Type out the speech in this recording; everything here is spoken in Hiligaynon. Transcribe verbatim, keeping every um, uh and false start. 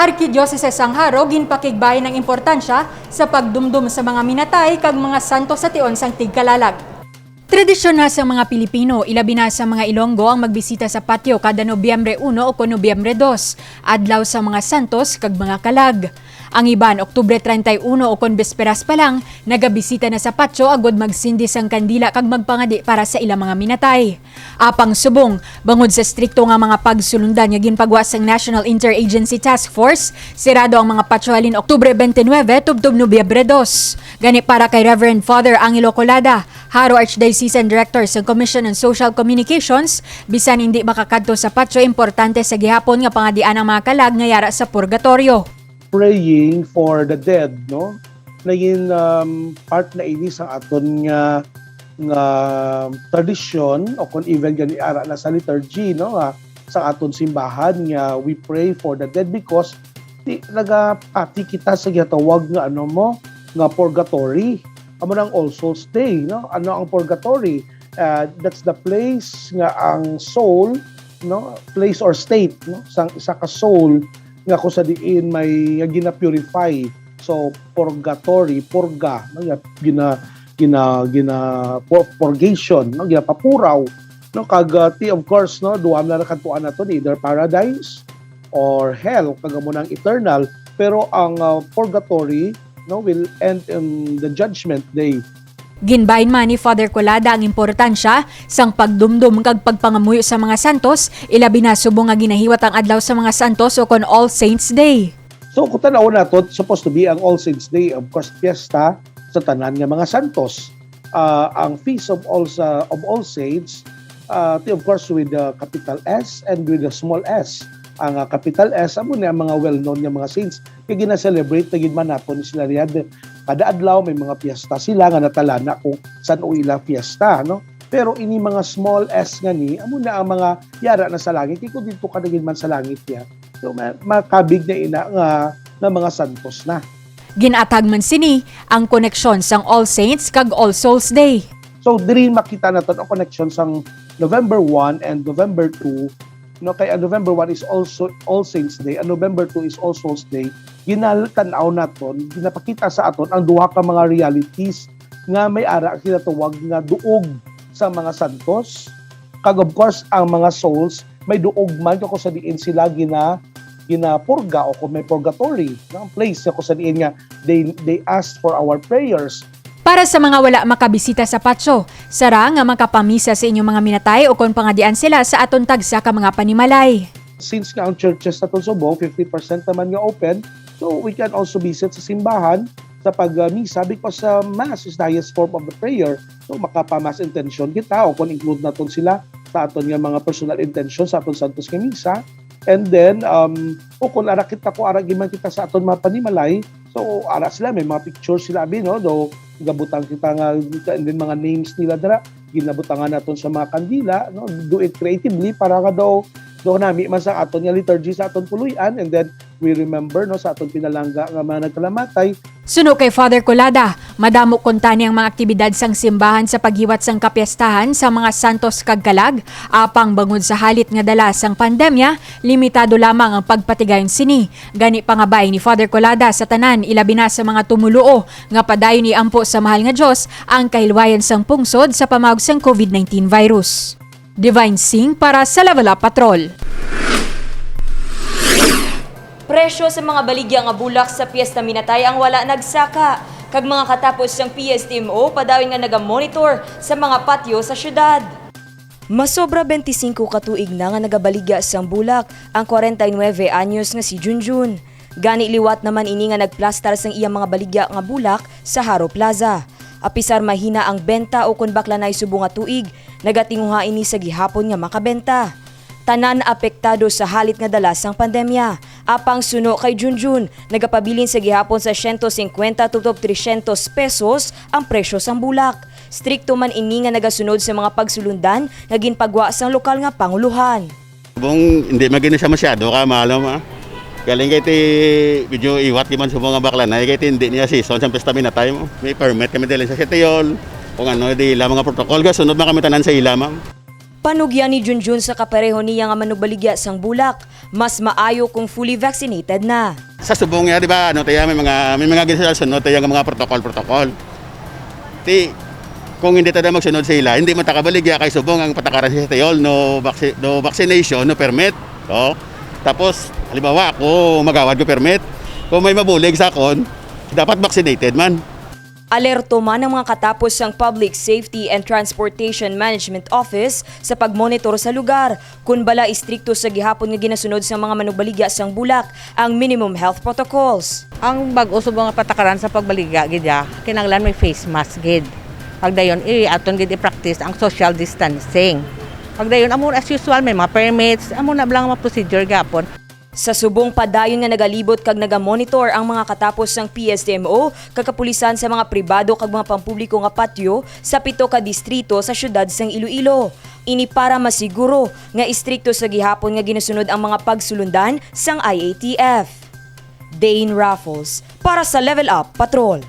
Arkidiocese sang Jaro ginpakigbahin ang importansya sa pagdumdom sa mga minatay kag mga santos sa tion sang tigkalalag. Tradisyon na sa mga Pilipino, ilabi na sa mga Ilonggo, ang magbisita sa patio kada Nobyembre uno o kon Nobyembre dos, adlaw sa mga santos kag mga kalag. Ang iban, Oktubre treinta y uno o kon besperas pa lang, nagabisita na sa patio agod magsindi sang kandila kag magpangadi para sa ilang mga minatay. Apang subong, bangod sa estrikto nga mga pagsulundan nga ginpagwa sang National Interagency Task Force, sirado ang mga patio halin Oktubre twenty-nine tubtob Nobyembre dos. Gani, para kay Reverend Father Angelo Colada, Jaro Archdiocesan Director sang Commission on Social Communications, bisan indi makakadto sa patio, importante sa gihapon nga pangadian ang mga kalag nga yara sa purgatorio. Praying for the dead, no? Naging um, part na ini sa aton nga nga tradisyon o kung even gani ara na sa liturgy, no, nga sa aton simbahan nga we pray for the dead because ti, nagapati kita sa ginatawag nga ano mo nga purgatory. Amo nang All Souls Day, no? Ano ang purgatory? Uh, that's the place nga ang soul, no, place or state, no, sang isa ka soul nga kung sa diin may nga gina-purify. So purgatory, purga, no, nga gina gina gina pur- purgation, no, ginapapuraw, no, kag uh, ti of course, no, duha na nakadtuan nato, either paradise or hell, kag amo nang eternal, pero ang uh, purgatory, no, will end in the judgment day. Ginbahin man ni Father Colada ang importansya sang pagdumdom kag pagpangamuyo sa mga santos, ilabi na subong nga ginahiwat ang adlaw sa mga santos o kon All Saints Day. So kung tan-aw nato, supposed to be ang All Saints Day, of course, piyesta sa tanan nga mga santos. Uh, ang Feast of All sa of All Saints, uh, of course, with the capital S and with the small S. Ang uh, capital S, amo ni ang mga well-known nga mga saints. Kaya gina-celebrate na gid man nato ni sila riyan. Kada adlaw may mga piyesta sila nga natalana kung san-o ila piyesta, no? Pero ini mga small S nga ni, amo na ang mga yara na sa langit. Kay kung dito ka na gid man sa langit niya, so ma- makabig na ina nga, nga mga santos na. Ginathag man sini ang koneksyon sang All Saints kag All Souls Day. So diri makita naton ang connection sang November one and November two, no, kay ang November one is also All Saints Day, ang November two is All Souls Day. Ginatan-aw naton, ginapakita sa aton ang duha ka mga realities nga may ara ginatawag nga duog sa mga santos, kag of course ang mga souls may duog man kung sa diin sila gina ginapurga o kung may purgatory, no, place kung sa diin nga they they ask for our prayers. Para sa mga wala makabisita sa patio, sara nga makapamisa sa inyong mga minatay o kon pangadian sila sa aton tagsa ka mga panimalay. Since nga ang churches naton subong fifty percent naman nga open, so we can also visit sa simbahan sa pagmisa because uh, mass is the highest form of the prayer. So makapa-mass intention kita o kung include naton sila sa aton nga mga personal intention sa aton santos nga misa. And then um, o kung ara kita, kung ara giman kita sa aton mga panimalay, so ara sila, may mga picture sila abi, no, do gabutang kita nga, and then mga names nila dira, ginabutangan naton sa mga kandila, no, do it creatively para nga daw do nami man sa aton nga liturgy sa aton puloy-an, and then we remember, no, sa aton pinalangga nga mga nagkalamatay. Suno kay Father Colada, madamo kuntani ang mga aktibidad sang simbahan sa paghiwat sang kapiestahan sa mga santos kag kalag, apang bangod sa halit nga dala sang pandemya, limitado lamang ang pagpatigayon sini. Gani pangabay ni Father Colada sa tanan, ilabi na sa mga tumoluo nga padayon iampo sa Mahal nga Dios ang kahilwayan sang pungsod sa pamaog sang COVID nineteen virus. Divine Singh para sa Lavala Patrol. Presyo sa mga baligya nga bulak sa Piyesta Minatay ang wala nagsaka, kag mga katapos sang P S T M O padayon nga nagamonitor sa mga patyo sa syudad. Masobra twenty-five ka tuig na nga nagabaligya sang bulak ang kwarenta y nuebe anyos nga si Junjun. Gani liwat naman ini nga nagplastar sang iya mga baligya nga bulak sa Jaro Plaza. Apisar mahina ang benta o kon baklanay subong nga tuig, nagatinguha ini sa gihapon nga makabenta. Tanan apektado sa halit nga dala sang pandemya. Apang suno kay Junjun, nagapabilin sa gihapon sa siyento singkwenta tubtob tresyentos pesos ang presyo sang bulak. Strikto man ini nga nagasunod sa mga pagsulundan nga ginpagwa sang lokal nga pangulohan. Bung, hindi man gini siya masyado ka mahal, ma. Galing kay ti, medyo iwat di man sa mga baklanay, kay ti hindi niya season sa pista minatay mo. May permit kami dali sa City Hall. Kung ano, di ila mga protocol, ga, sunod man kami tanan sa ila, ma'am. Panugyan ni Junjun sa kapareho niya nga manubaligya sang bulak, Mas maayo kung fully vaccinated na. Sa subong niya, di ba, ano tayo, may mga, may mga ginasunod tayo nga mga protocol, protocol. Ti, kung hindi tayo magsunod sa ila, hindi man ta kabaligya kay subong ang patakaran sa Tayol, no, vaccine, no vaccination, no permit. Oh. Tapos, halimbawa, ako magawad ko permit. Kung may mabulig sa akon, dapat vaccinated man. Alerto man ang mga katapos sang Public Safety and Transportation Management Office sa pagmonitor sa lugar, kun bala istrikto sa gihapon nga ginasunod sang mga manugbaligya sang bulak ang minimum health protocols. Ang bag-o subong nga patakaran sa pagbaligya gid ya, kinahanglan may face mask gid. Pagdayon, i-aton gid i-practice ang social distancing. Pagdayon, amo as usual, may mga permits, amo na lang mga procedure gapon. Sa subong padayon nga nagalibot kag nagamonitor ang mga katapos sang P S D M O kag kapulisan sa mga pribado kag mga pampubliko nga patyo sa pito ka distrito sa siyudad sang Iloilo. Ini para masiguro nga istrikto sa gihapon nga ginasunod ang mga pagsulundan sang I A T F. Dane Raffles para sa Level Up Patrol.